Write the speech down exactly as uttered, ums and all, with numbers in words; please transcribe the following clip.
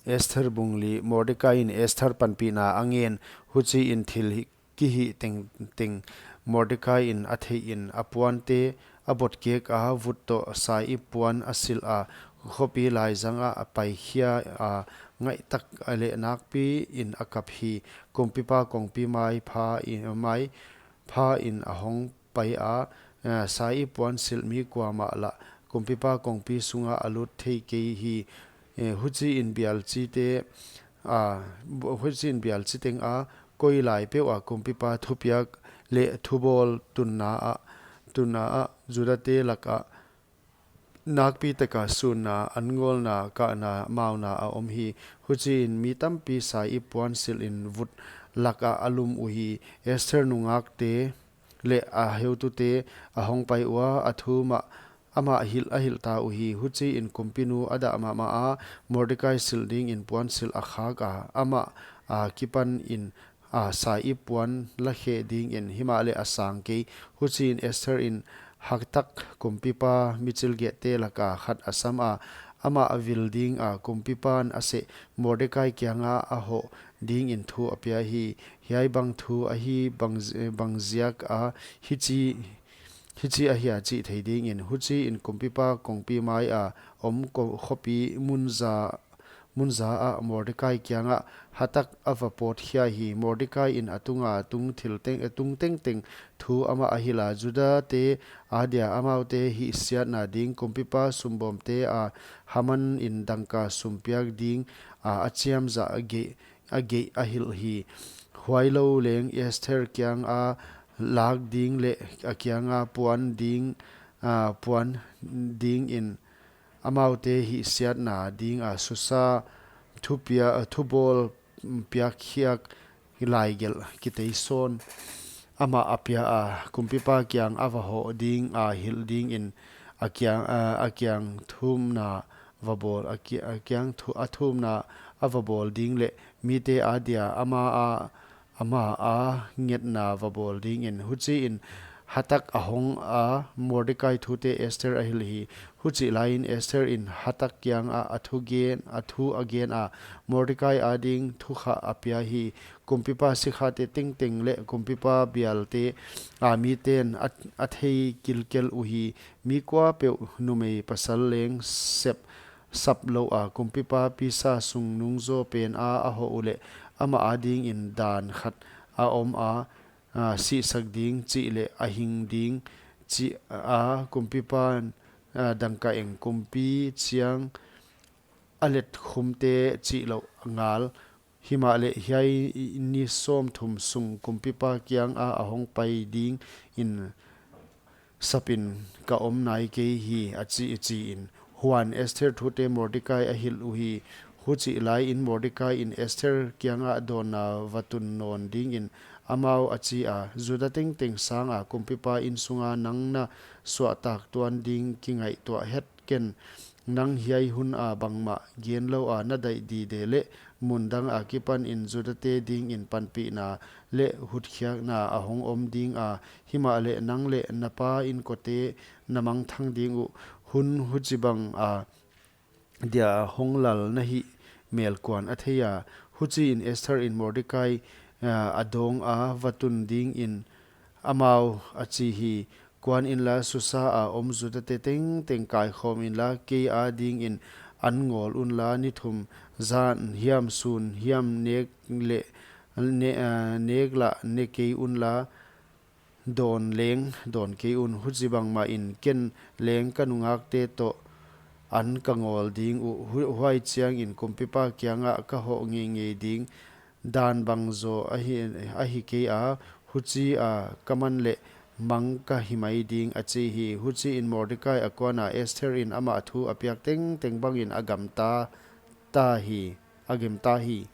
Esther bung li. Mordecai in Esther panpihna a ngen, huchiin thil hi, kihih tengteng Mordecai in a theihin a puante a botkek a, vut toh saip puan a silh a, khopi laizang ah a paikhia a, ngaihtak a leh nakpi in a kap hi. Kumpipa kongpi mai pha in, mai pha in a hong pai a, eh, saip puan silh mi kuamah lah kumpipa kongpi sungah a lut thei kei hi. Eh, huchiin bialchite, ah, bu-, huchiin bialchi teng a koi lai peuh a kumpipa thupiak leh thubawl tunna ah, tunna ah Judate lakah nakpi taka sunna, an ngawlna, kahna, mauna a om hi. Huchiin mi tampi saip puan silhin vut lakah a lum uhi. Esther nungakte leh a heutute a hong pai ua, a thu mah amah hilh a hilh ta uhi. Huchiin kumpinu a dah mahmah a, Mordecai silh dingin puan silh a khak a, amah a kipanin a saip puan la khe dingin, himahleh a sang kei. Huchiin Esther in Hatak kumpipa michilgehte laka khat a sam a, amah a vil ding a, kumpipan a seh Mordecai kianga a hoh dingin thu a pia hi. Hiai bang thu ahi bang, bang ziak a hichi, hichi ahia chih thei dingin. Huchiin kumpipa kongpi mai a om ko-, khopi munza, munza ah Mordecai kiangah Hatak a va pawt khia hi. Mordecai in a tunga tung thil teng, a tung tengteng thu amah a hilh a, Judate adia amaute hihsiatna ding kumpipa sumbawmte a Haman in dangka sum piak ding a, a chiamzah a geih, a geih a hilh hi. Huailou leng Esther kianga lak ding leh a kianga puan ding, a, puan dingin amaute hihsiatna ding a Susa thupia, thubawl piakkhiak laigelh kiteisawn amah a pia a, kumpipa kiang a va hoh ding a hilh dingin a kiang, a, a kiang thumna va bawl, a ki-, a kiang thu-, a thumna a va bawl ding leh mite adia ama a, ama a ngetna va bawl dingin. Huchiin Hatak a hong a, Mordecai thute Esther a hilh hi. Huchih laiin Esther in Hatak kiangah a thu gen, a thu a gen a, Mordecai ading thukhah a pia hi. Kumpipa sikhate tengteng leh kumpipa bialte a miten a, a thei kilkel uhi. Mi kuapeuh numei pasal leng sep sap lou a, kumpipa pisa sung nungzaw pen a a hoh uleh amah adingin dan khat a om a, a, sihsak ding chih leh a hing ding chih a, kumpipa, a, dangka eng kumpi chiang a letkhumte chih louh ngal. Himahleh hiai ni sawmthum sung kumpipa kianga a hong pai dingin sapin ka om nai kei hi, a chi, a chiin. Huan Esther thute Mordecai a hilh uhi. Huchih laiin Mordecai in Esther kiangah dawnna va tun nawn dingin amau a chi a, Juda tengteng sanga kumpipa insunga nang na suahtak tuan ding kingaihtuah het ken. Nang hiai hun a bangmah gen lou a na daih dide leh mun dang a kipanin Judate dingin panpihna leh hutkhiakna a hong om ding a, himahleh nang leh na pa inkote na mangthang ding uh. Hun huchibang a dia hong lal na hih mel kuan a thei a. Huchiin Esther in Mordecai, a, a dawng a va tun dingin amau a chi hi. Kuan inla, Susa a om Judate tengteng kaikhawm inla, kei adingin an ngawl unla, ni thum zan hiam sun hiam nek leh ne, a, nek lah ne kei unla, dawn leng dawn kei un. Huchibang mahin ken leng ka nungakte toh an ka ngawl ding uh. Hu-, huai chiangin kumpipa kiangah ka hoh ngeingei ding. Dan bang zaw ahi, ahi kei a, huchi a ka man leh mang ka hi mai ding, a chi hi. Huchiin Mordecai a kuan a, Esther in amah thu a piak tengteng bangin a gamta ta hi, a gamta hi.